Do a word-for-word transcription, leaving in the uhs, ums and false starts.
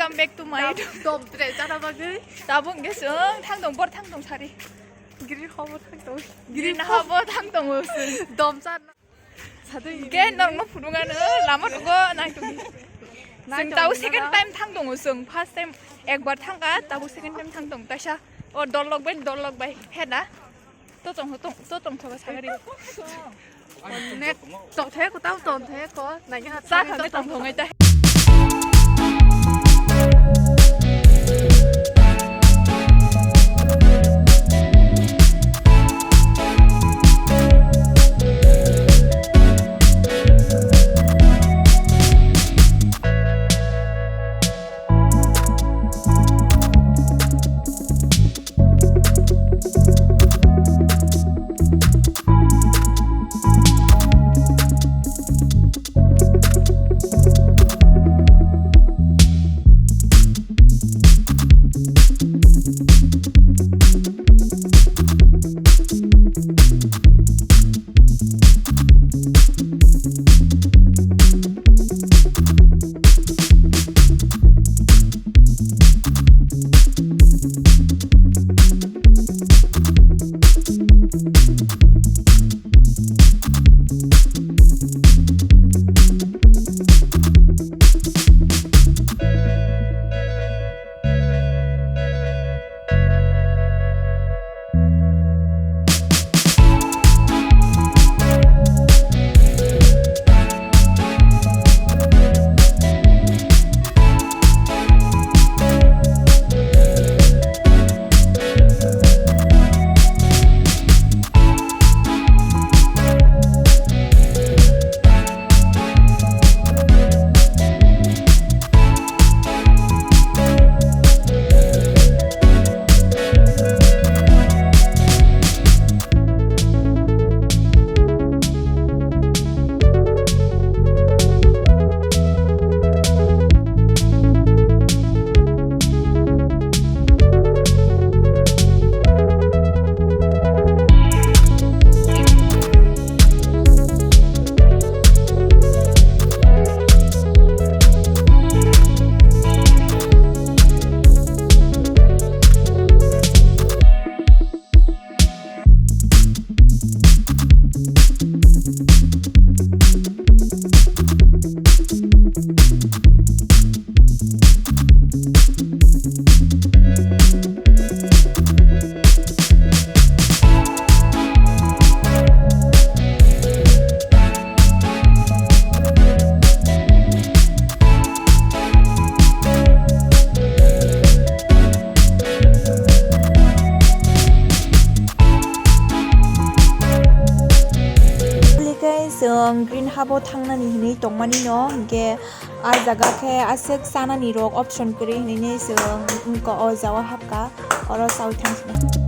Come back to my dom tre chana bagwi. Tabuk hwnkhe chwng thang tong, bor thang tong sari. Green habo thang tong. Green habo thang tongo chwng. Dom chana. Hwnkhe norokno phunuknano lama rogo nai tongdi. Chwng tabuk second time thang tongo chwng. First time ekbar thangkha, tabuk second time thang tong. Taisa o dol lok bai, dol lok bai. He na? To tong, to tong, to tong thogo sagari. Net tong the ko, tao tong the ko. Nai ha. Sa khang tong thongai ta. Chwng green habo thangnani hinwi tongmani no, hinkhe ah jaga khe aswk chanani rok option kwrwi hinwi chwng wngkha o jaga hapkha, oro chaui thangsinai.